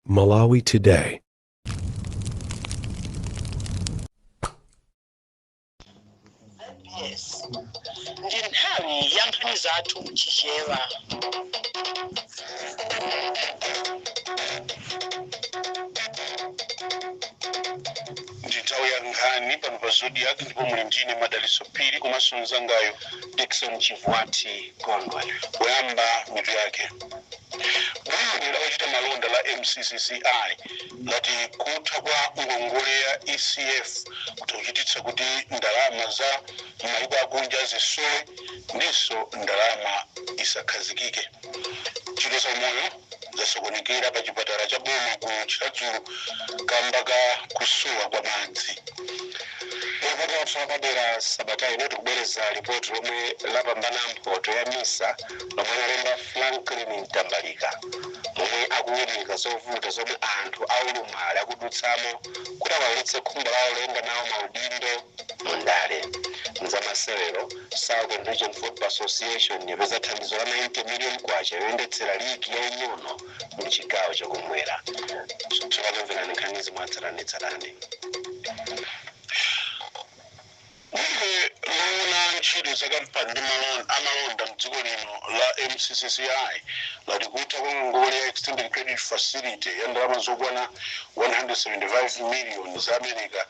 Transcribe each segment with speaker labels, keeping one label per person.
Speaker 1: Malawi Today.
Speaker 2: Yes, ndi nthawi ya nkhani zathu mChichewa.
Speaker 3: Ndi nthawi ya nkhani pano pa Zodiak, ndipo muli ndine Madaliso Phiri komanso mzangayo
Speaker 4: Dickson Chivwati Gondwe.
Speaker 3: Kuyamba mitu yake: bungwe la ochita malonda la MCCCI lati kutha kwa ngongole ya ECF kuchititsa kuti ndalama za maiko akunja zisowe ndinso ndalama isakhazikike. Ntchito za moyo zasokonekera pa chipatala cha boma ku Chiradzulu kamba ka kusowa kwa madzi.
Speaker 4: Ripoti yathu yapadera sabata ino, tikubwereza ripoti lomwe lapambana mphoto ya MISA lomwe analemba Franklin Mtambalika, momwe akuwunika zovuta zomwe anthu aulumali akudutsamo kuti akwaniritse khumbo lawo loyenda nawo maudindo mu ndale. Mzamasewero, Southern Region Football Association yapeza thandizo la 90 million kwacha yoyendetsera ligi yaing'ono mu chigawo chakumwera. Tsopano mverani nkhanizi mwatsatanetsatane.
Speaker 3: Bungwe loona ntchito za kampani ndi amalonda mdziko lino la MCCCI lati kutha kwa ngongole ya Extended Credit Facility ya ndalama zokwana 175 million za America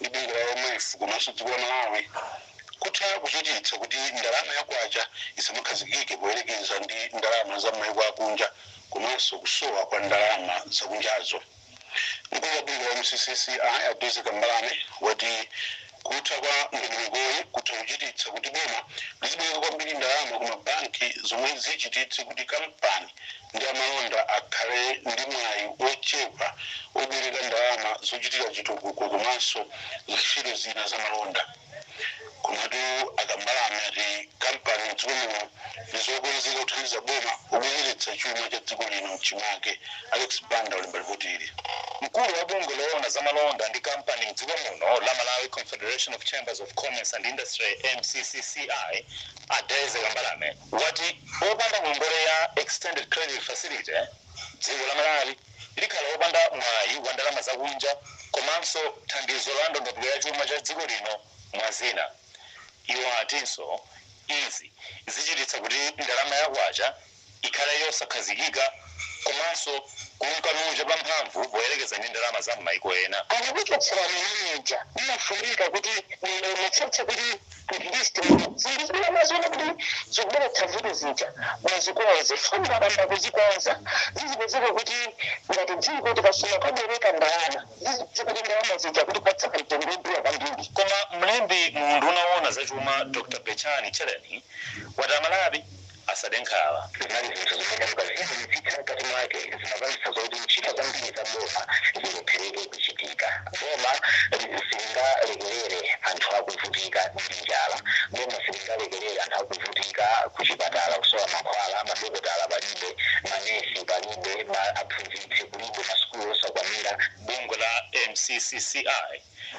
Speaker 3: ndi bungwe la IMF komanso dziko la Malawi kutha kuchititsa kuti ndalama ya kwacha isamakhazikike poyerekeza ndi ndalama za maiko akunja komanso kusowa kwa ndalama zakunjazo. Mkulu wa bungwe la MCCCI a Daisy Kambalame wati kutha kwa ndondomekoyi kutha kuchititsa kuti boma lizibwereka kwambiri ndalama ku mabanki, zomwe zichititse kuti kampani ndi amalonda akhale ndi mwayi ochepa obwereka ndalama zochitira chitukuko komanso ntchito zina za malonda. Komatu aKambalame ati kampani mdziko muno ndizokonzeka kuthandiza boma kubwezeretsa chuma cha dziko lino mchimake. Alex Banda ulemba ripoti ili.
Speaker 5: Mkulu wa bungwe loona za malonda ndi kampani mdziko muno la Malawi Confederation of Chambers of Commerce and Industry, MCCCI, a Daisy Kambalame wati opanda ngongole ya Extended Credit Facility, dziko la Malawi likhala opanda mwayi wa ndalama zakunja komanso thandizo la ndondomeko ya chuma cha dziko lino, mwa zina. Iwo atinso izi zichititsa kuti ndalama ya kwacha ikhale yosakhazikika komanso kunkanuja pamphamvu poyerekeza ndi ndalama za m'maiko ena.
Speaker 2: Akakuchotsera manager, imafunika kuti muonetsetse kuti at least zinthu zimene maziona kuti zikubweretsa vuto zija muzikonze. Mukapanda kuzikonza, zizipezeka kuti ngati dziko tikasoma kabwereka ndalama, zizipezeka kuti ndalama zija kuti patsaka mtengo wodula kwambiri.
Speaker 5: Koma mlembi mu unduna woona zachuma Dr Betchani Tchereni wati Amalawi asade nkhawa.
Speaker 4: Zinali zinthu zimene mukaziyang'anitsitsa mkati mwake zimapangitsa zoti ntchito zambiri za boma zilephereke kuchitika. Boma silingalekerere anthu akuvutika ndi njala. Boma silingalekerere anthu akuvutika kuchipatala, kusowa mankhwala, madokotala palibe, manesi palibe, aphunzitsi kulibe, masukulu osakwanira.
Speaker 5: Bungwe la MCCCI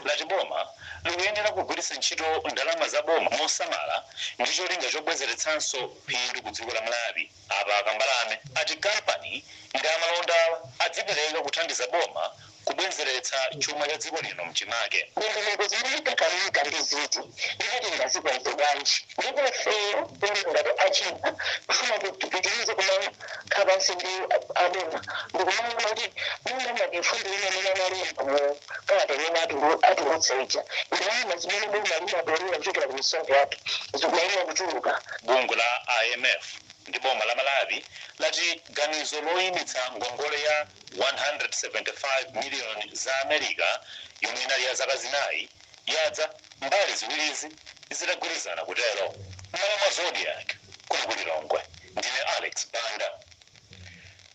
Speaker 5: lati boma likuyenera kugwiritsa ntchito ndalama za boma mosamala ndi cholinga chobwezeretsanso phindu ku dziko la Malawi. Apa aKambalame ati kampani ndi amalonda adzipereka kuthandiza boma kubwezeretsa chuma cha dziko lino mchimake.
Speaker 2: Ndondomeko zimene takanika ndi ziti, ndipo tingazikonze bwanji? Ndipo ifeyo tili ngati achina kufuna kuti tipitirize kumakhala pansi ndi aboma ndikumaona kuti monga ngati mfundo ine imene analemba mu kalata imene atulutsa ija, ndalama zimene boma limatolera kuchokera ku misonkho yathu zikumayenera kuchuluka.
Speaker 5: Bungwe la IMF ndi boma la Malawi lati ganizo loyimitsa ngongole ya 175 miliyoni za America yomwe inali ya zaka 4 yadza mbali ziwirizi zitagwirizana kutero. M'malo mwa Zodiak, kuno ku Lilongwe, ndine Alex Banda.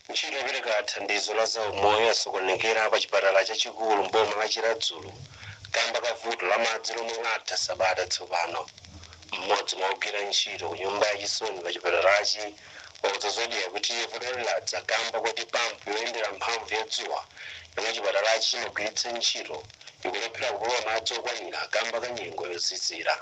Speaker 4: Ntchito yopereka thandizo la zaumoyo yasokonekera pa chipatala chachikulu mboma la Chiradzulu kamba ka vuto la madzi lomwe latha sabata tsopano. Mmodzi mwa ogwira ntchito ku nyumba yachisoni pa chipatalachi wauza Zodiak kuti vutoli ladza kamba kuti pampu yoyendera mphamvu ya dzuwa yomwe chipatalachi chimagwiritsa ntchito ikulephera kupopa madzi okwanira kamba ka nyengo yozizira.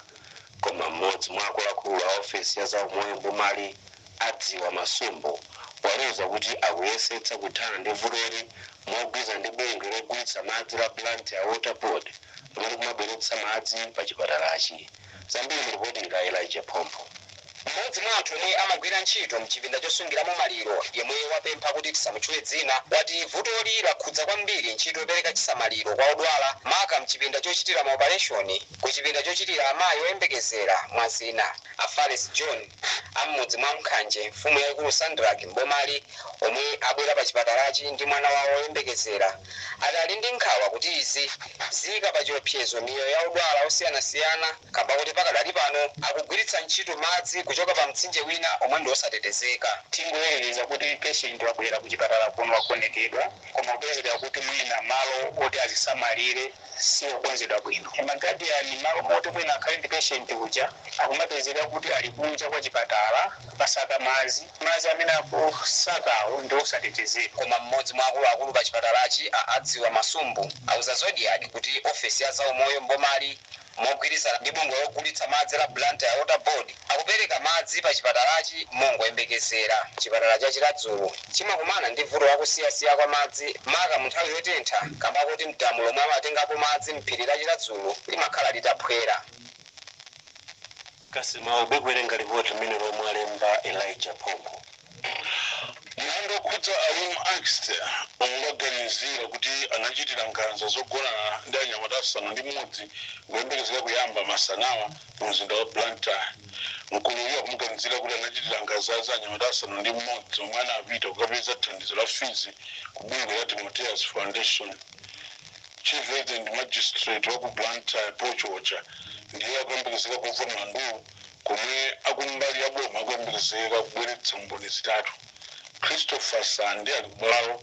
Speaker 4: Koma mmodzi mwa akuluakulu a ofesi ya zaumoyo mbomali, Adziwa Masumbo, Waliuza kuti akuyesetsa kuthana ndi vutoli mogwirizana ndi bungwe logulitsa madzi la Blantyre Water Board lomwe likumabweretsa madzi pa chipatalachi. Zambiri mu ripoti la Elijah Pompo.
Speaker 1: Mmodzi mwa anthu omwe amagwira ntchito mchipinda chosungiramo maliro, yemwe wapempha kuti tisamutchule dzina, wati vutoli lakhudza kwambiri ntchito yopereka chisamaliro kwa odwala, maka mchipinda chochitira maopereshoni, ku chipinda chochitira amayi oyembekezera, mwa zina. Afares John am'mudzi mwa Mkhanje, mfumu yayikulu Sandrak mbomali, omwe abwera pa chipatalachi ndi mwana wawo oyembekezera, ati ali ndi nkhawa kuti izi ziyika pa chiopsezo miyoyo ya odwala osiyanasiyana, kamba kuti pakadali pano akugwiritsa ntchito madzi kuchoka pa mtsinje wina omwe ndi osatetezeka.
Speaker 6: Tingoyerekeza kuti patient wabwera kuchipatala kuno, wagonekedwa, koma kupezeka kuti mwina malo oti azisamalire siokonzedwa bwino. Ma guardian, malo moti mwina akhale ndi patient uja, akumapezeka kuti ali kunja kwa chipatala pasaka madzi. Madzi amene akusakawo ndi osatetezeka.
Speaker 1: Koma mmodzi mwa akuluakulu pa chipatalachi, a Adziwa Masumbu, auza Zodiak kuti ofesi ya zaumoyo mbomali mogwirizana ndi bungwe logulitsa madzi la Blantyre Water Board akupereka madzi pa chipatalachi mongoyembekezera. Chipatala cha Chiradzulu chimakumana ndi vuto lakusiyasiya kwa madzi, maka mu nthawi yotentha, kamba kuti mdamu lomwe amatengapo madzi mphiri la Chiradzulu limakhala litaphwera.
Speaker 4: Kasima kuwerenga ripoti limene lomwe alemba Elijah Pompo.
Speaker 3: Mlandu okhudza Awim Axter, omwe aganizira kuti anachitira nkhanza zogonana ndi anyamata 6, kuyembekezeka kuyamba masanawa mu mzinda wa Blantyre. Mkuluyu akumuganizira kuti anachitira nkhanza za anyamata 6 omwe anapita kukapeza thandizo la fees ku bungwe la Timoteus Foundation. Chief Resident Magistrate wa ku Blantyre, Pochocha, ndiye akuyembekezeka kumva mlanduwu, komwe akumbali ya boma akuyembekezeka kubweretsa mboni zitatu. Christopher Sande ali kubwalo,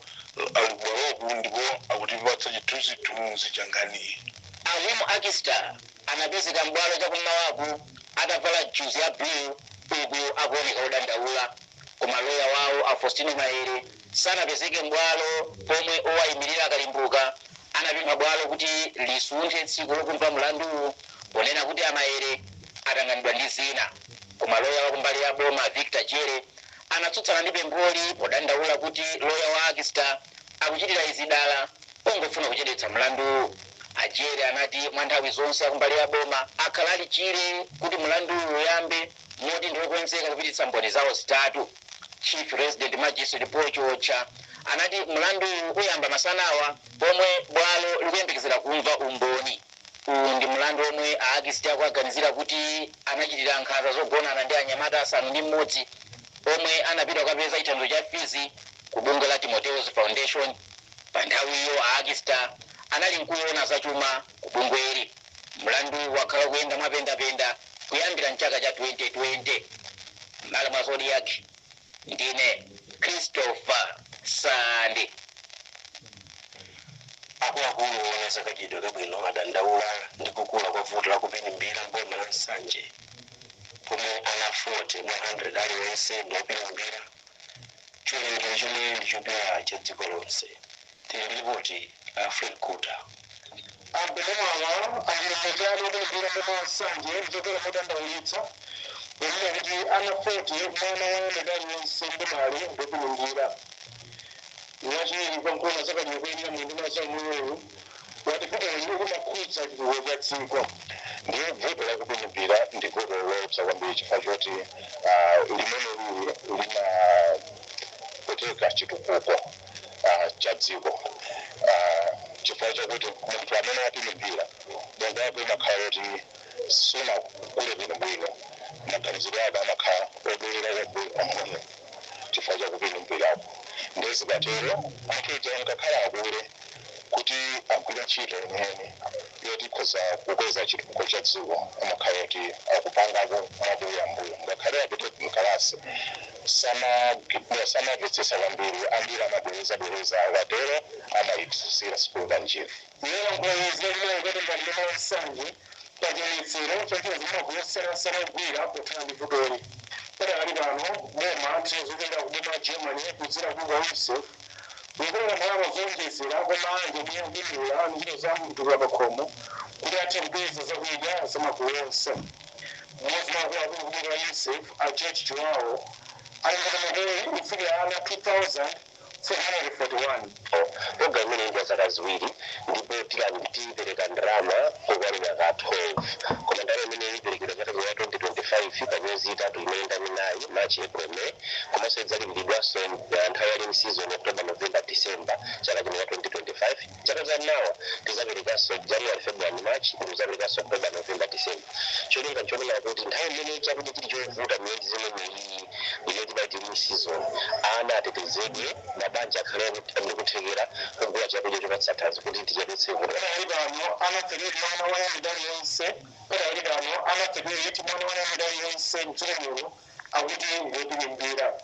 Speaker 3: ali kubwaloku ndipo akutipatsa chithunzithunzi cha nkhaniyi.
Speaker 7: Awimu Akista anapezeka m'bwalo chakummawaku atavala juzi ya blue, uku akuoneka odandaula. Koma loya wawo, a Faustino Maere, sanapezeke m'bwalo, pomwe owayimirira akalimbuka anapempha bwalo kuti lisunthe tsiku lokumva mlanduwu, ponena kuti Amaere atanganidwa ndi zina. Koma loya wakumbali ya boma, Victor Jere, anatsutsana ndi pempholi podandaula kuti loya wa Akista akuchitira izi dala pongofuna kuchedwetsa mlanduwu. Ajere anati mwa nthawi zonse akumbali ya boma akhala ali chire kuti mlanduwu uyambe, moti ndiokonzeka kupititsa mboni zawo zitatu. Chief Resident Magistrate Pochocha anati mlanduwu uyamba masanawa, pomwe bwalo likuyembekezera kumva umboni. Uwu ndi mlandu omwe Aakisiti akuaganizira kuti anachitira nkhanza zogonana ndi anyamata 6 omwe anapita kukapeza chithandizo cha fees ku bungwe la Timoteos Foundation. Pa nthawiyo Aakista anali mkulu zachuma ku bungweli. Mlandu wakhala kuyenda mwapendapenda kuyambira mchaka cha 2020. M'malo mwa Zodiak, ndine Christopher Sande.
Speaker 4: Akuluakulu oona zakachitidwe kabwino adandaula ndi kukula kwa vuto la kupinimbira mboma la Nsanje, pomwe ana 40 mwa 100 aliwonse ndi opinimbira, chiwerengero chomwe ndi chokwera cha dziko lonse. Tili ndi ripoti la Fred Kuta.
Speaker 8: Ambelemwawa andilembekano opinimbira mboma Nsanje ndichokera modandaulitsa, ponena kuti ana 40 mwana wa aliwonse mbomali ndopinimbira. Wachiwiri kwa mkulu zakanyokweni munduna za umoyoyo wati vuto likumakhudza chitukuko cha dziko.
Speaker 9: Ndiye vuto lakupinimbira ndi vuto loopsa kwambiri, chifukwa choti limene lili limapweteka chitukuko cha dziko, chifukwa chakuti munthu amene apinimbira, bongo wake umakhala kuti sunakule bwinobwino, maganizidwe ake amakhala obwerera kwambiri chifukwa chakupinimbirako. Ndiye zikatero munthu uja ngakhala akule kuti agwire ntchito imene yoti ikhoza kukweza chitukuko cha dziko, amakhala kuti akupangako mwabuya mbuyo. Ngakhale apite mkalasi, samamvetsetsa kwambiri, ambiri amabwereza bwereza, akatero amayipsisira sukulu kanjira.
Speaker 8: Iyelankhulayizi limayokatenga ndima Nsanje pachionetsero cha ntchito zimagulu osiyanasiyana kugwira pothana ndi vutoli. Padakali pano boma ntchito zochokera ku boma la Germany kudzera ku UNICEF likupereka ndalama zowonjezera kwa mabanja omwe akupindula ntchito za mtukula pakhomo kuti athe kupeza zakudya za magulu onse. Mmodzi mwa akuluakulu kubungwe la UNICEF, a George Joao, Ali ndondomekoyi ikufikira ana 2441.
Speaker 4: Program imene ndi ya zaka 2, ndipo tipereka ndalama kokwanira ka 12, koma ndalama imene iperekedwa chaka cha 2025 pa miyezi 3 imene ndanenayi, March, April, May, komanso idzalipiridwanso nthawi ya lean season, October, November, December, chaka chino cha 2025. Chaka cha mawa tizaperekanso January, February, March, ndipo tizaperekanso October, November, December. Cholinga nchonena kuti nthawi imene chakudya chili chovuta, miyezi imeneyi imene timati lean season, ana atetezedwe, mabanja akhale ndi kuthekera kugula chakudya chopatsa thanzi kuti tichepetse vuto.
Speaker 8: Padakali pano ana 38 mwana woyambira aliyense, padakali pano ana 38 mwana woyambira aliyense mdziko muno akuti ngopinimbira.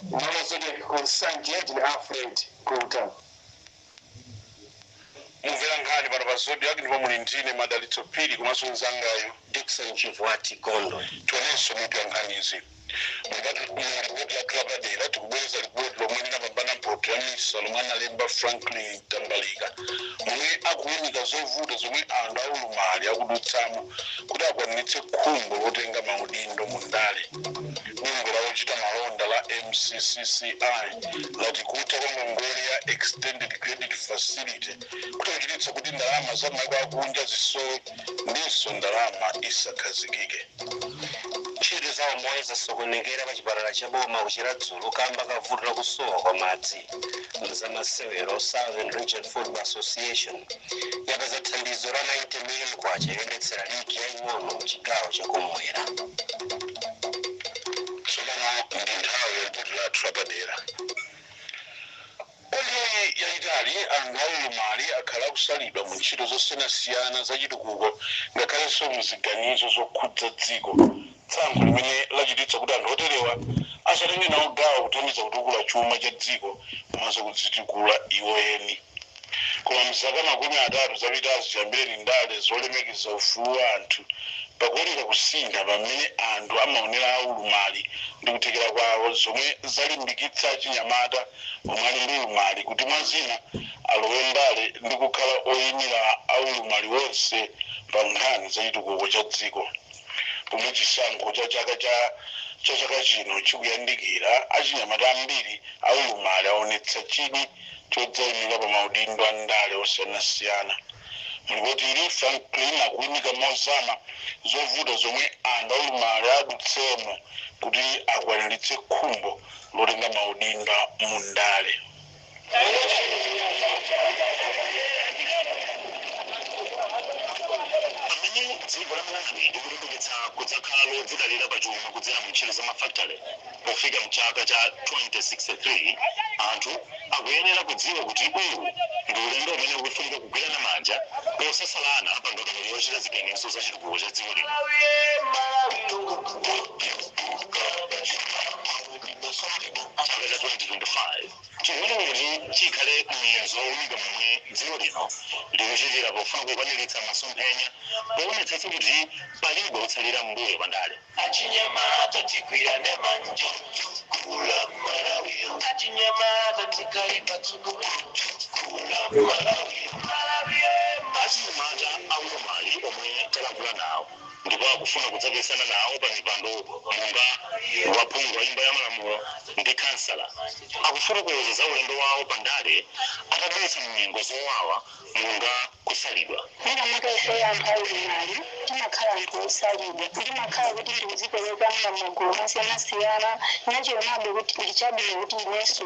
Speaker 8: M'malo Zodiak ku Nsanje, ndine Alfred Guta.
Speaker 3: Mumvera nkhani pano pa Zodiak, ndipo muli ndine Madalitso Phiri komanso mzangayo
Speaker 4: Dickson Chivwati Gondo.
Speaker 3: Tionenso mitu ya nkhanizi. Mulipoti lathu lapadera tikubwereza lipoti lomwe linapambana mphoto ya MISA, lomwe analemba Franklin Tambalika, momwe akuwunika zovuta zomwe anthu aulumali akudutsamo kuti akwaniritse khumbo lotenga maudindo mu ndale. Bungwe la ochita malonda la MCCCI lati kutha kwa ngongole ya Extended Credit Facility kuti kuchititsa kuti ndalama za maiko akunja zisowe ndinso ndalama isakhazikike.
Speaker 4: Ntchito za umoyo zasokonekera pa chipatala cha boma ku Chiradzulu kamba kavuto la kusowa kwa madzi. Zamasewero, Southern Region Football Association yapeza thandizo la 90 million kwacha yoyendetsera ligi yaying'ono mchigawo chakumwera.
Speaker 3: Tsopano ndi nthawi ya ripoti lathu lapadera. Kwa nthawi yayitali anthu aulumali akhala akusalidwa mu ntchito zosiyanasiyana zachitukuko, ngakhalenso muziganizo zokhudza dziko, tsankho limene lachititsa kuti anthu oterewa asatenge nawo gawo kuthandiza kutukula chuma cha dziko komanso kudzitukula iwo eni. Koma mzaka 30 zapitazi, chiyambireni ndale zolemekeza ufulu wa anthu, pakuoneka kusintha pamene anthu amaonera aulumali ndi kuthekera kwawo, zomwe zalimbikitsa achinyamata omwe ali ndi ulumali kuti mwazina alowe ndale ndi kukhala oyimira aulumali wonse pa nkhani za chitukuko cha dziko. Pomwe chisankho cha chaka cha chaka chino chikuyandikira, achinyamata ambiri aulumali aonetsa chidwi chodzayimira pa maudindo a ndale osiyanasiyana. Mulipoti ili, Franklin akuwunika mozama zovuta zomwe anthu aulumali adutsemo kuti akwaniritse khumbo lotenga maudindo mu ndale.
Speaker 5: Pamene dziko la Malawi likulimbikitsa kudzakhala lodzidalira pachuma kudzera mu ntchito za mafactory pofika mchaka cha 2063, anthu akuyenera kudziwa kuti uwu ndi ulendo umene ukufunika kugwirana manja posasalana pa ndondomeko yochita ziganizo za chitukuko cha dziko lino. Chaka cha 2025 chikuoneka kuti chikhale muyezo wowunika momwe dziko lino likuchitira pofuna kukwaniritsa masomphenya poonetsetsa kuti palibe otsalira m'mbuyo pandale.
Speaker 10: Achinyamata tigwirane manja kula Malawi, achinyamata tikhale patsogolo kula Malawi, Malawi.
Speaker 5: Achinyamata aulumali omwe talankhula nawo ndipo akufuna kudzapikisana nawo pa mipando monga waphungu wa Nyumba ya Malamulo ndi kansala, akufotokoza za ulendo wawo pandale atadutsa mnyengo zowawa monga kusalidwa.
Speaker 2: Makamaka ife anthu aulumali timakhala anthu osalidwa. Ndimakhala kuti ndikudzipereka m'magulu mosiyanasiyana, nachionabe kuti ndi chabwino kuti inenso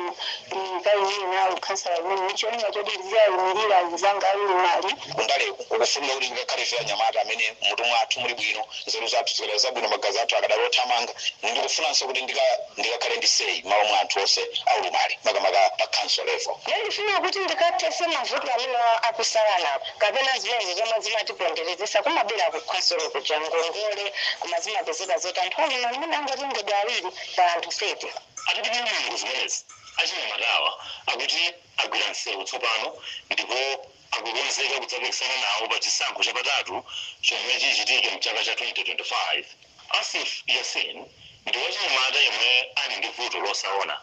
Speaker 2: ndikayimire nawo khansala umene ndicholinga choti ndiziyayimirira anzanga aulumali.
Speaker 9: Kundaleku ukufunika kuti ngakhale ife anyamata amene mutu mwathu muli bwino, nzeru zathu zikadali zabwino, magazi athu akadali othamanga, ndikufunanso kuti ndikakhale ndi say malo mwa anthu onse aulumali, makamaka pa council level.
Speaker 2: Ndifuna kuti ndikathetse mavuto amene akusalanapo kapena zimenezo zomwe zimatiponderezesa kumabwera ku khonsolo kuja ngongole, koma zimapezeka zoti anthu aulumali mwina angotengedwa 2 pa anthu 30.
Speaker 5: Atapitira nyengo zimenezi, achinyamatawa akuti agwira msewu tsopano ndipo akukonzeka kudzapikisana nawo pa chisankho chapatatu chomwe chichitike mchaka cha 2025. Asif Yasin ndi wachinyamata yemwe ali ndi vuto losaona.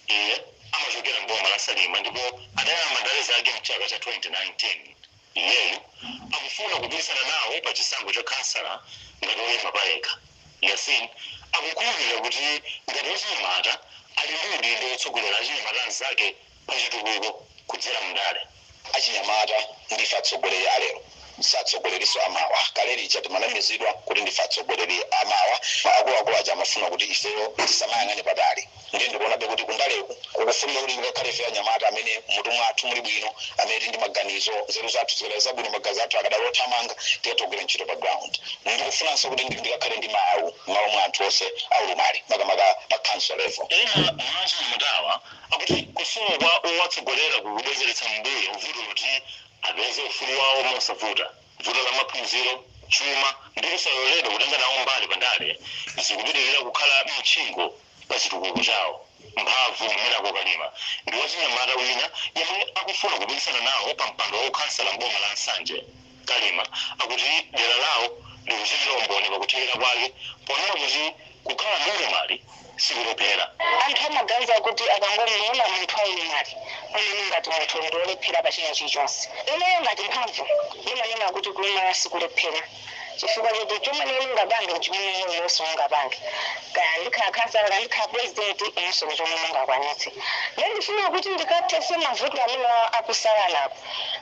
Speaker 5: Iye amachokera mboma la Salima ndipo adayamba ndale zake mchaka cha 2019. Iyeyu akufuna kupikisana nawo pa chisankho cha kansala ngati woyima payekha. Yasin Akukhulupirira kuti ngati wachinyamata ali ndi udindo wotsogolera achinyamata anzake pa chitukuko kudzera mndale.
Speaker 9: Achinyamata ndife atsogoleri alero, satsogoleranso amawa. Kale lija timanamizidwa kuti ndife atsogoleri amawa. Akuluakulu aja amafuna kuti ifeyo tisamayang'ane patali. Ndiye ndikuonabe kuti kundaleku kukufunika kuti ngakhale ife anyamata amene mutu mwathu muli bwino, amene tili ndi maganizo, nzeru zathu zikadali zabwino, magazi athu akadali othamanga, tikatha kugwira ntchito pa ground. Ndikufunanso kuti ndikakhale ndi mawu m'malo mwa anthu onse aulumali, makamaka pa council level.
Speaker 5: Ena mwa achinyamatawa akuti kusowa kwa owatsogolera kukubwezeretsa mbuyo vuto loti apeze ufulu wawo mosavuta. Vuto la maphunziro, chuma ndi kusaloledwa kutenga nawo mbali pandale zikupitirira kukhala mtchingo pa chitukuko chawo. Mphamvu Mmirako Kalima ndi wachinyamata wina yemwe akufuna kupikisana nawo pa mpando wa ukhansala mboma la Nsanje. Kalima akuti dera lawo likuchitira umboni pakuthekera kwake, ponena kuti kukhala ndi ulumali sikulephera.
Speaker 2: Anthu amaganiza kuti akangomuona munthu waulumali, amene ngati munthu ndi wolephera pa china chilichonse. Ineyo ngati Mphamvu ndimanena kuti kulumala sikulephera, chifukwa choti chomwe mungapange chimene inonso mungapange, kaya ndikhala khansala, kaya ndikhala president, inonso ndi chomwe mungakwanitse. Ndiye ndifuna kuti ndikathetse mavuto amene akusalanako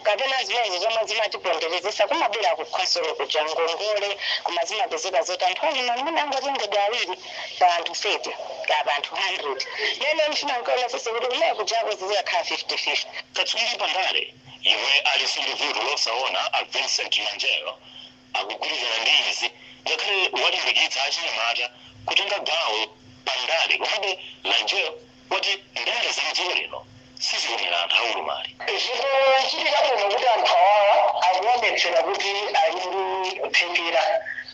Speaker 2: kapena zimenezi zomwe zimatiponderezesa kumabwera ku khonsolo kuja ngongole, koma zimapezeka zoti anthu alima mwina angotengedwa awiri pa anthu 30 kaya pa anthu 100. Lero ndifuna nkaonesese kuti kumene kujako zizikakhala 50-50.
Speaker 5: Katswiri pandale yemwe alinso ndi vuto losaona, a Vincent Lanjelo, akugwirizana ndi izi. Ngakhale walimbikitsa achinyamata kutenga gawo pandale, komabe Lanjelo wati ndale za mdziko lino sizikomera anthu aulumali.
Speaker 6: Zikuchitika bwino kuti anthu awawa akuonetsera kuti ali ndi kuthekera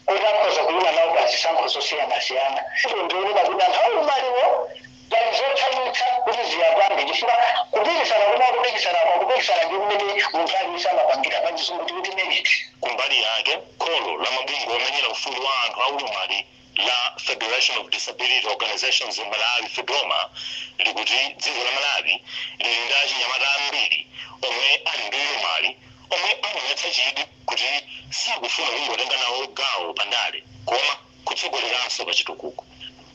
Speaker 6: kuti akhoza kuyima nawo pa zisankho zosiyanasiyana. Ndionera kuti anthu aulumaliwo pali zothamangitsa kuti ziyapange, chifukwa kupikisana kuma kupikisana kwa kupikisana ndi mmene munthu aliyense amapangira, pachizungu tikuti merit.
Speaker 5: Kumbali yake, kholo la mabungwe omenyera ufulu wa anthu aulumali la Federation of Disability Organizations in Malawi, FEDOMA, likuti dziko la Malawi lili ndi achinyamata ambiri omwe ali ndi ulumali omwe amaonetsa chidwi kuti sakufuna kungotenga nawo gawo pandale koma kutsogoleranso pa chitukuko.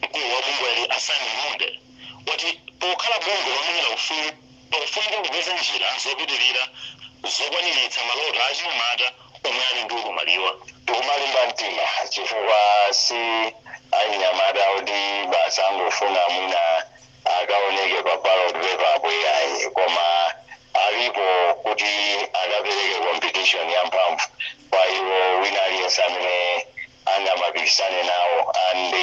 Speaker 5: Mkulu wa bungweli, a Simon Munde, wati pokhala bungwe lomenyera ufulu pakufunika kupeza njira zopitirira zokwaniritsa maloto a achinyamata omwe ali ndi ulumaliwa.
Speaker 9: Tikumalimba mtima chifukwa si anyamata kuti basi angofuna mwina akaoneke pa ballot paper apo iyayi, koma alipo kuti akapereke competition yamphamvu kwa iwo wina aliyense amene angamapikisane nawo. And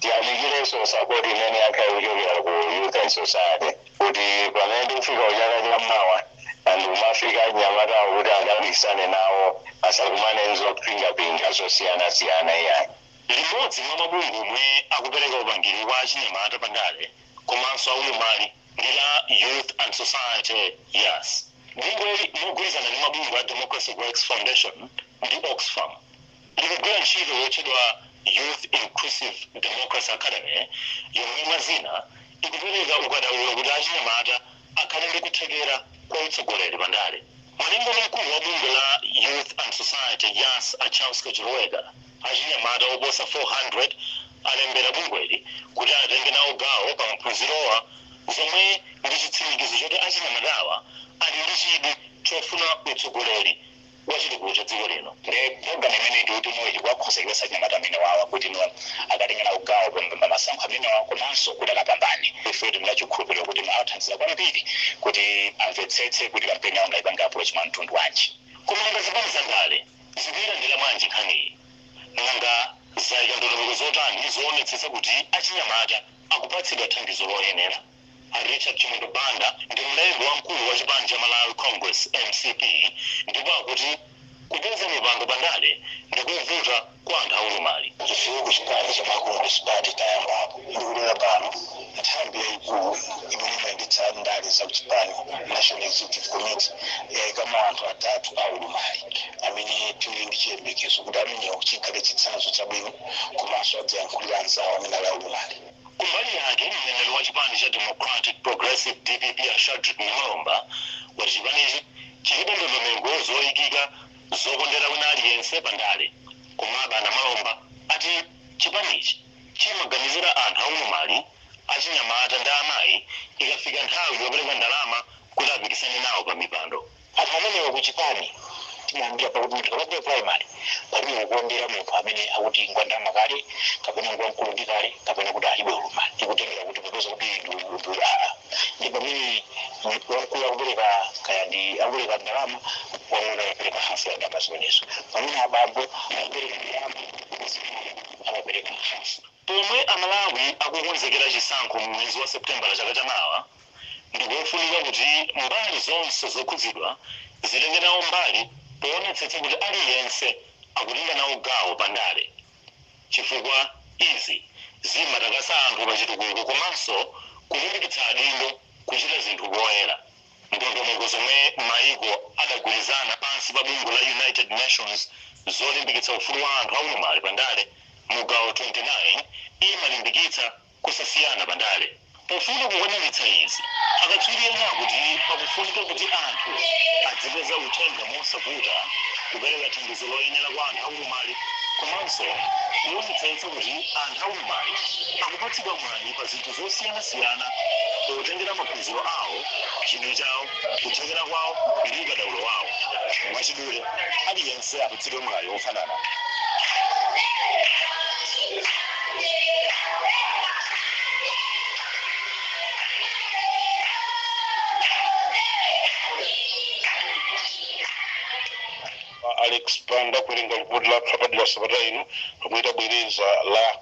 Speaker 9: tiyamikirenso support imene yakhala kuchokera ku Youth and Society, kuti pamene tikufika kuchaka cha mawa and kumafika anyamatawo kuti akapikisane nawo, asakumane nzopingapinga zosiyanasiyana iyayi.
Speaker 5: Limodzi mwa mabungwe omwe akupereka upangiri kwa achinyamata pandale komanso aulumali ndi la Youth and Society, YAS. Bungweli, mogwirizana ndi mabungwe a Democracy Works Foundation ndi Oxfam, likugwira ntchito yotchedwa Youth Inclusive Democracy Academy, yomwe mwazina ikupereka ukadaulo kuti achinyamata akhale ndi kuthekera kwa utsogoleri pandale. Malinga ndi mkulu wa bungwe la Youth and Society, YAS, a Charles Kachiloweka, achinyamata oposa 400 alembera bungweli kuti atenge nawo gawo pa maphunzirowa, zomwe ndi chitsimikizo choti achinyamatawa ali ndi chidwi chofuna utsogoleri wa chitukuko cha dziko lino.
Speaker 6: Ndi program imene ndi kuti no ikuwakhozekesa anyamata amene wawa kuti no akatenga nawo gawo pa masankho amenewa komanso kuti akapambane. Ife tili nachikhulupiriro kuti no awathandiza kwambiri kuti amvetsetse kuti kampeni yawo angayipanga approach mwa mtundu wanji.
Speaker 5: Koma nanga zipani zandale zikuyilandira bwanji nkhaniyi? Nanga zayika ndondomeko zotani zoonetsetsa kuti achinyamata akupatsidwa thandizo loyenera? A Richard Chimwendo Banda ndi mlembi wamkulu wa chipani cha Malawi Congress, MCP, ndipo akuti kupeza mipando pandale ndikovuta kwa anthu aulumali.
Speaker 9: Ifeyo kuchipani cha Congress Party tayambapo ndikulera pano nthambi yayikulu imene imayendetsa ndale za kuchipani, National Executive Committee, yayikamo anthu atatu aulumali amene tili ndi chiyembekezo kuti amenewo chikhale chitsanzo chabwino komanso adzayankhulira anzawo amene ali aulumali.
Speaker 5: Kumbali yake, mneneri wa chipani cha Democratic Progressive, DPP, a Shadrick Namalomba, wati chipanichi chilibe ndondomeko zoyikika zokondera wina aliyense pandale. Komabe Namalomba ati chipanichi Chimaganizira anthu aulumali, achinyamata ndi amayi ikafika nthawi yopereka ndalama kuti apikisane nawo pa mipando.
Speaker 6: Anthu amenewa kuchipani timayambira pakuti munthu kapapita primary palibe kukondera munthu amene akuti ngwandama kale kapena ngwamkulu ndi kale kapena kuti alibe ulumali, ikutengera kuti popeza kuti ndi aa ndi pamene wamkulu akupereka, kaya ndi akupereka ndalama, wang'ono amapereka hafu ya ndalama zimenezo, pamene abambo akupereka ndalama, amapereka hafu.
Speaker 5: Pomwe Amalawi akukonzekera chisankho mwezi wa Seputembala chaka chamawa, ndikofunika kuti mbali zonse zokhudzidwa zitenge nawo mbali poonetsetsa kuti aliyense akutenga nawo gawo pandale, chifukwa izi zimatakasa anthu pa chitukuko komanso kulimbikitsa adindo kuchita zinthu poyera. Ndondomeko zomwe maiko adagwirizana pansi pa bungwe la United Nations zolimbikitsa ufulu wa anthu aulumali pandale mu gawo 29 imalimbikitsa kusasiyana pandale. Pofuna kukwaniritsa izi, akatswiri ena akuti pakufunika kuti anthu adzipeza uthenga mosavuta, kupereka thandizo loyenera kwa anthu aulumali, komanso kuonetsetsa kuti anthu aulumali akupatsidwa mwayi pa zinthu zosiyanasiyana potengera maphunziro awo, chidwi chawo, kuthekera kwawo ndi ukadaulo wawo. Mwachidule, aliyense apatsidwe mwayi ofanana.
Speaker 3: Alex Banda kuwerenga ripoti la papadera sabata ino lomwe itabwereza la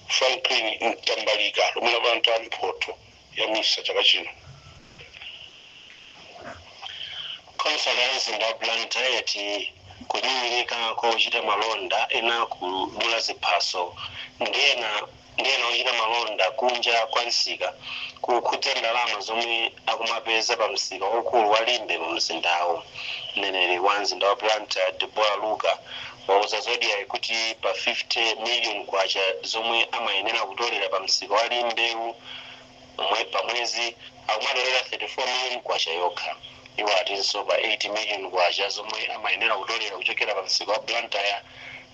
Speaker 3: Franklin Mtambalika lomwe lapanta mphotho ya MISA chaka chino.
Speaker 4: Khonsolo ya mzinda wa Blantyre yati kunyinyirika kwa ochita malonda ena kudula ziphaso ndi ena ochita malonda kunja kwa msika kukhudza ndalama zomwe akumapeza pa msika waukulu wa Limbe mu mzindawo. Mneneri wa mzinda wa Blantyre, Deborah Luka, wauza Zodiak kuti pa 50 million kwacha zomwe amayenera kutolera pa msika wa Limbewu pa mwezi, akumatolera 34 million kwacha yokha. Iwo atinso pa 80 million kwacha zomwe amayenera kutolera kuchokera pa msika wa Blantyre,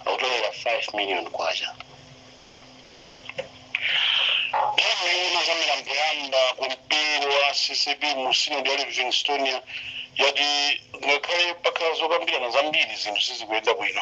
Speaker 4: akutolera 5 million kwacha.
Speaker 3: Nthambi yoona za mmera mpoyamba ku mpingo wa CCAP mu Sinodi ya Livingstonia yati ngakhale pakhala zokambirana zambiri, zinthu sizikuyenda bwino.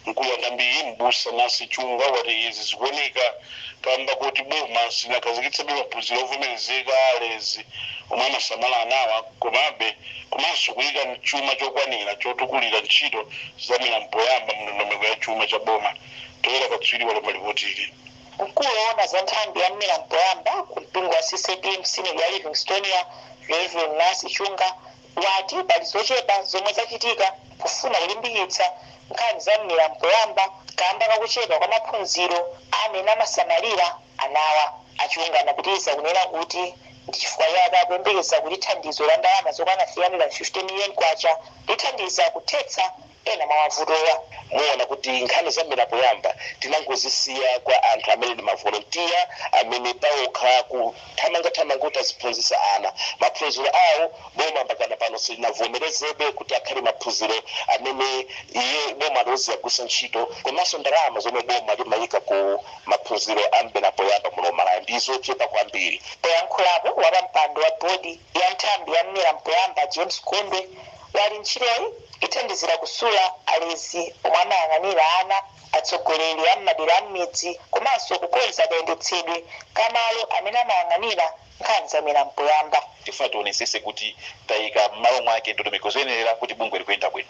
Speaker 3: Mkulu wa nthambiyi, Mbusa Nasi Chunga, wati izi zikuoneka kamba kuti boma silinakhazikitsebe maphunziro ovomerezeka alezi omwe amasamala anawa, komabe komanso kuyika chuma chokwanira chotukulira ntchito za mmera mpoyamba mndondomeko ya chuma cha boma. Toyera Katswiri walemba ripoti ili.
Speaker 2: Mkulu woona za nthambi ya mmera mpoyamba ku mpingo wa CCAP msinodi ya Livingstonia, Reverend Nasi Chunga, wati pali zochepa zomwe zachitika kufuna kulimbikitsa nkhani za mmera mpoyamba kamba kakuchepa kwa maphunziro amene amasamalira anawa. Achunga anapitiriza kunena kuti ndi chifukwa chake akuyembekeza kuti thandizo la ndalama zokwana 350 million kwacha lithandiza kuthetsa ena mwa mavutowa.
Speaker 11: Muona kuti nkhani za mmera poyamba tinangozisiya kwa anthu amene ndi mavolontiya, amene pawokha kuthamangathamanga kuti aziphunzitsa ana. Maphunziro awo boma mpakana pano silinavomerezebe kuti akhale maphunziro amene iye boma loziyagwisa ntchito. Komanso ndalama zomwe boma limayika ku maphunziro a mmera poyamba muno Malawi ndi zochepa kwambiri.
Speaker 2: Poyankhulapo, wapampando wa bodi ya nthambi ya mmera mpoyamba, James Gondwe, wati ntchitoyi ithandizira kusula alezi omwe amayang'anira ana, atsogoleri a m'madera a m'midzi, komanso kukonza kayendetsedwe kamalo amene amayang'anira nkhani za mmera mpoyamba.
Speaker 12: Tifuna tionesese kuti tayika m'malo mwake ndondomeko zoyenera kuti bungwe likuyenda bwino.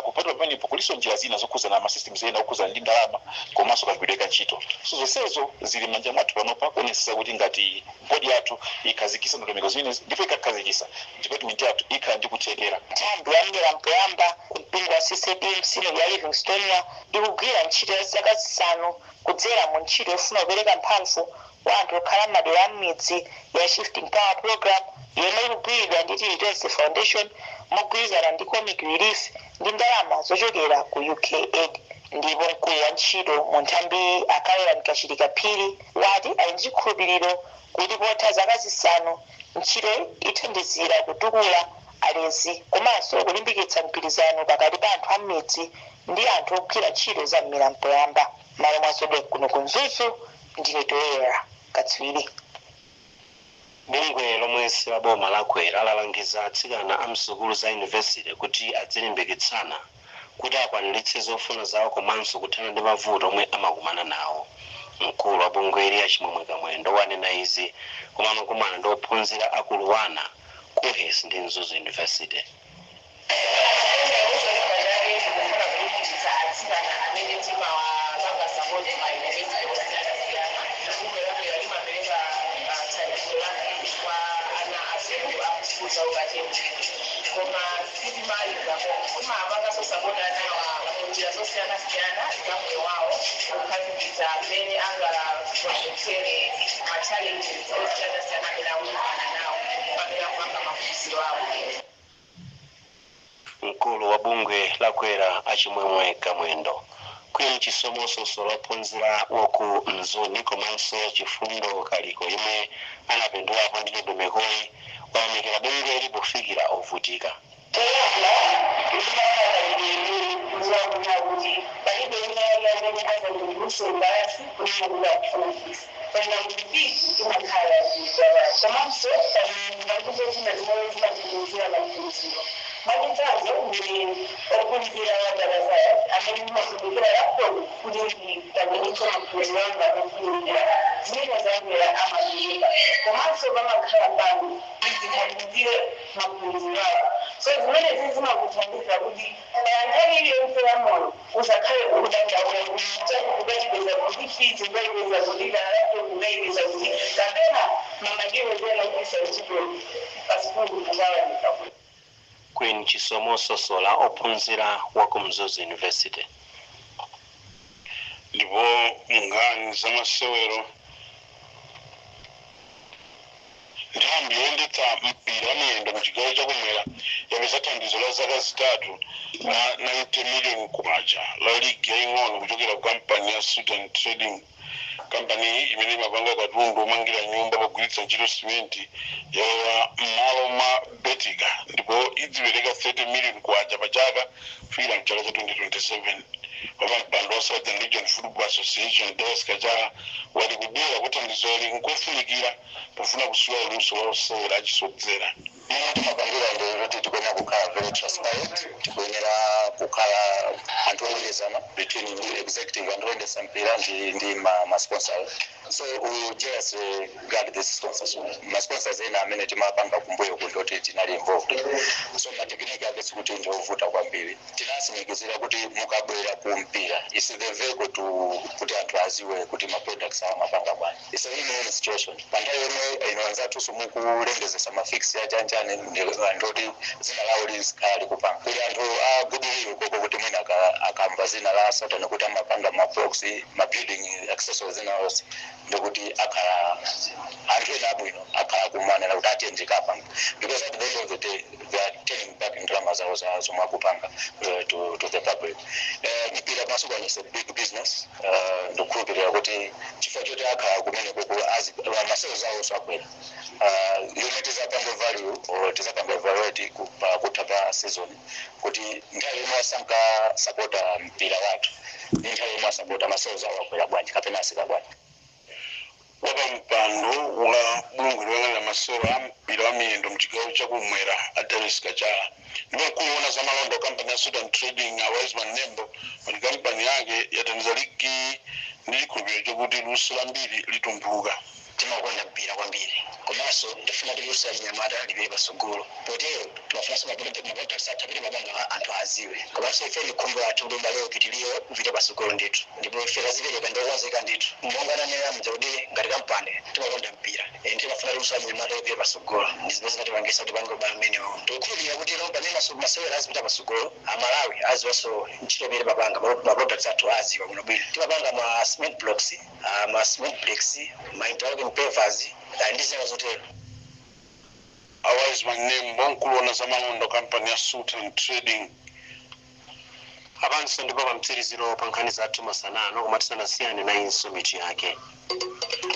Speaker 12: Kupatula pamenepo, kuliso njira zina zokhuzana ma systems ena okhuzana ndi ndalama komanso kagwiridwe ka ntchito. So zonsezo zili m'manja mwathu panopa kuonesesa kuti ngati bodi yathu ikhazikisa ndondomeko zimenezi, ndipo ikakhazikisa, department yathu ikhala ndi kuthekera.
Speaker 2: Nthambi ya mmera mpoyamba ku mpingo wa CCAP msinodi ya Livingstonia ikugwira ntchito ya zaka 5 kudzera mu ntchito yofuna kupereka mphamvu kwa anthu okhala m'madera a m'midzi ya Shifting Power Program, yomwe ikugwiridwa ndi Tilitonse Foundation mogwirizana ndi Comic Relief ndi ndalama zochokera ku UK Aid. Ndipo mkulu wa ntchito mu nthambiyi, Akawera Mkachilika Phiri, wati ali ndi chikhulupiriro kuti potha zaka 5 ntchitoyi ithandizira kutukula alezi komanso kulimbikitsa mgwirizano pakati pa anthu a m'midzi ndi anthu ogwira ntchito za mmera mpoyamba. Malo mwa Zodiak kuno ku Mzuzu, Ndine Toyera Katswiri.
Speaker 4: Bungwe lomwe si la boma lakwera lalangiza atsikana a msukulu za yunivesite kuti adzilimbikitsana kuti akwaniritse zofuna zawo komanso kuthana ndi mavuto omwe amakumana nawo. Mkulu wa bungweli, Achimwemwe Kamwendo, wanena izi koma amakumana ndi ophunzira akuluwana KUHeS ndi Mzuzu University.
Speaker 2: Atsikana amene timawapanga support ma university osiyanasiyana, bungwe lakwera limapereka thandizo la fees kwa ana asukulu akusukulu za ukachenjede, koma sitimaliza. Timapanganso support anawa munjira zosiyanasiyana za moyo wawo, kuphatikiza amene angagonjetsere ma challenges osiyanasiyana amene akukumana nawo pamene akupanga maphunziro awo.
Speaker 4: Mkulu wa bungwe lakwera, Achimwemwe Kamwendo. Queen Chisomo Sosola, ophunzira waku Mzuni, komanso Chifundo Kaliko yemwe anapindulapo ndi ndondomekoyi, wayamikira bungweli pofikira ovutika.
Speaker 2: Toyamba ndimaona kuti palibe nyaya amene azandiluso basi kunena kuti akufuna fees, pena kuti fees imakhala komanso pambakuzo zina zimene zimathandizira maphunziro. Mwachitsanzo, ndi ophunzira wa data science amene ndimafunikira laptop kuti ndikwanitse maphunziro anga ofunikira, zimene zakwera amapereka, komanso pamakhala pano zithandizire maphunziro ako. So zimene zimakuthandiza kuti nthawi iliyonse ya moyo usakhale ukudandaula kuti ukachipeza kuti fees, ukayipeza kuti laptop, ukayipeza kuti kapena ma materials ena ogwiritsa ntchito pasukulu kukawanika.
Speaker 4: Queen Chisomo Sosola, ophunzira wa ku Mzuzu University.
Speaker 3: Ndipo nkhani zamasewero, nthambi yoyendetsa mpira wa miyendo muchigawo chakumwera yapeza thandizo la zaka 3 la 90 million kwacha la ligi yaying'ono kuchokera ku kampani ya Sudan Trading. Kampani iyi, imene imapanga katundu omangira nyumba pogwiritsa ntchito simenti, yalowa m'malo mwa Betika ndipo idzipereka 30 million kwacha pa chaka kufikira mchaka cha 2027. Wapampando wa Southern Region Football Association, Deus Kachala, wati kubwera kwa thandizoli nkofunikira pofuna kusula luso la osewera achisodzera.
Speaker 9: Ino timapangira ndi kuti tikuyenera kukhala very transparent, tikuyenera kukhala anthu ogwirizana between the executive and oyendetsa mpira ndi ma sponsors. So we just guard this sponsorship. Ma sponsors ena amene timapanga kumbuyo kuti oti tinali involved, so ma technique ake sikuti ndiovuta kwambiri. Tinatsimikizira kuti mukabwera ku mpira is the vehicle to kuti anthu aziwe kuti ma products awo amapanga bwanji. It's a win-win situation. Pa nthawi yomwe ino anzathu mukulengezesa ma fixture achanchani, ndoti zina lawo lizikhala likupanga kuti anthu a goodwill koko kuti mwina akamva zina la Southern kuti amapanga ma blocks, ma building accessories zina onse, ndikuti akhala anthu ena abwino akhala kumanena kuti atiye kapanga, because at the end of the day they are turning back ndalama zawo za zomwe akupanga to the public. Mpira masiku ano is a big business. Ndikukhulupirira kuti chifukwa choti akhala kumene koko ma sales awo akwera. Yomwe tizapange value or tizapange evaluate pa kutha pa season kuti nthawi yomwe asanka sapota mpira wathu ndi nthawi yomwe asapota, ma sales awo akwera bwanji kapena asika bwanji.
Speaker 3: Wapampando wa bungwe loyang'anira masewero a mpira wa miyendo mchigawo chakumwera, a Darius Kachala. Ndipo mkulu woona za malonda wa kampani ya Sudan Trading, a Wiseman Nembo, wati kampani yake yathandiza ligi ndi chikhulupiriro chokuti luso lambiri litumphuka.
Speaker 6: Timakonda mpira kwambiri, komanso ndifuna kuti luso la chinyamata lipite patsogolo. Potero timafunanso ma products athu apite mapanga anthu aziwe, komanso ife ndi khumbo lathu kuti ubale upitirire, upite patsogolo ndithu. Ndipo ife tazipereka, ndiokonzeka ndithu. Monga nanena muja kuti ngati kampani timakonda mpira, timafuna kuti luso la chinyamata lipite patsogolo, ndi zimene zinatipangisa kuti pange ubale umenewo. Tikukhulupirira kuti ino pamene masewera azipita patsogolo, Amalawi aziwanso ntchito imene timapanga, ma products athu aziwa bwinobwino. Timapanga ma cement blocks, ma cement bricks, ma interlocking pavers ndi zina zotero.
Speaker 3: A Wiseman Nembo, mkulu woona za malonda wa kampani ya Sultan Trading.
Speaker 4: Apanso ndipo pamtsiriziro pa nkhani zathu masanano, koma tisanasiyane nayinso mitu yake.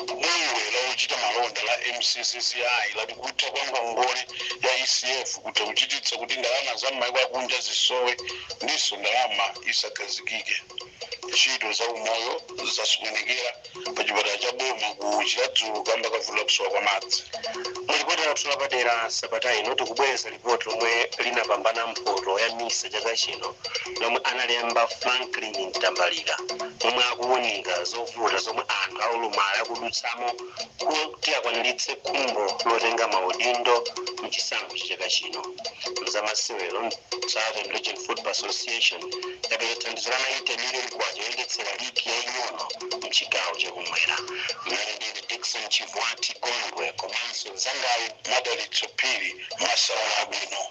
Speaker 3: Bungwe la ochita malonda la MCCCI lati kutha kwa ngongole ya ECF kutha kuchititsa kuti ndalama za m'mayiko akunja zisowe ndiso ndalama isakhazikike. Ntchito za umoyo zasokonekera pa chipatala cha boma ku Chiradzulu kamba ka vuto la kusowa kwa madzi.
Speaker 4: Mulipoti lathu lapadera sabata ino, tikubwereza lipoti lomwe linapambana mphoto ya MISA chaka chino, lomwe analemba Franklin Mtambalika, momwe akuwunika zovuta zomwe anthu aulumali akudutsamo kuti akwaniritse khumbo lotenga maudindo mchisankho cha chaka chino. Mzamasewero, Southern Region Football Association yapeza thandizo la 90 million kwacha yoyendetsera ligi yaying'ono mchigawo chakumwera. Mmene ndine Dickson Chivwati Gondwe komanso mzangayu
Speaker 3: Madalitso Phiri, masana abwino.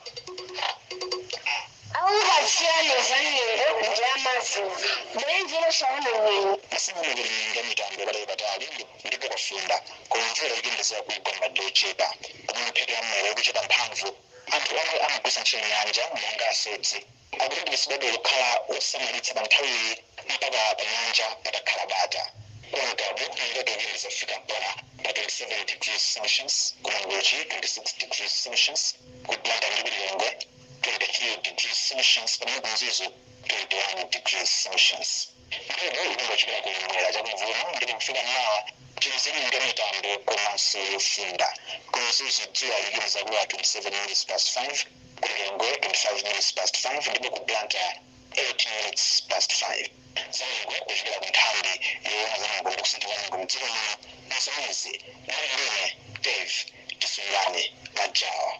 Speaker 2: Awubatsiyane zanyengo ndi amazuva bwenjero saona nyengo.
Speaker 9: Masiku kulinga mitambo patali patali ndipo kwafunda, koma mvula ikuyembekezeka kugwa m'madera ochepa. Pamene mphepo yamwera ikuchepa mphamvu, anthu omwe amagwiritsa ntchito nyanja monga asodzi akulimbikitsidwabe kukhala osamalitsa pa nthawiyi mpaka pa nyanja patakhala bata. Ku Ngabu ndege ikuyembekeza kufika mpaka pa 27 degrees Celsius, ku Mangochi 26 degrees Celsius, ku Blantyre ndi ku Lilongwe 23 degrees Celsius, pamene ku Mzuzu 21 degrees Celsius. Mphepo ikungochokera kumwera chakumvuma ndipo kufika mmawa chimzilinga mitambo komanso yofunda. Ku Mzuzu dzuwa likuyembekeza kulowa 27 minutes past 5, ku Lilongwe 25 minutes past 5, ndipo ku Blantyre 8 minutes past 5. Zanyengo kuchokera ku nthambi yoona zanyengo ndi kusintha kwa nyengo mdziko muno, mzomezi nalilime Dave Tisungane Majawa.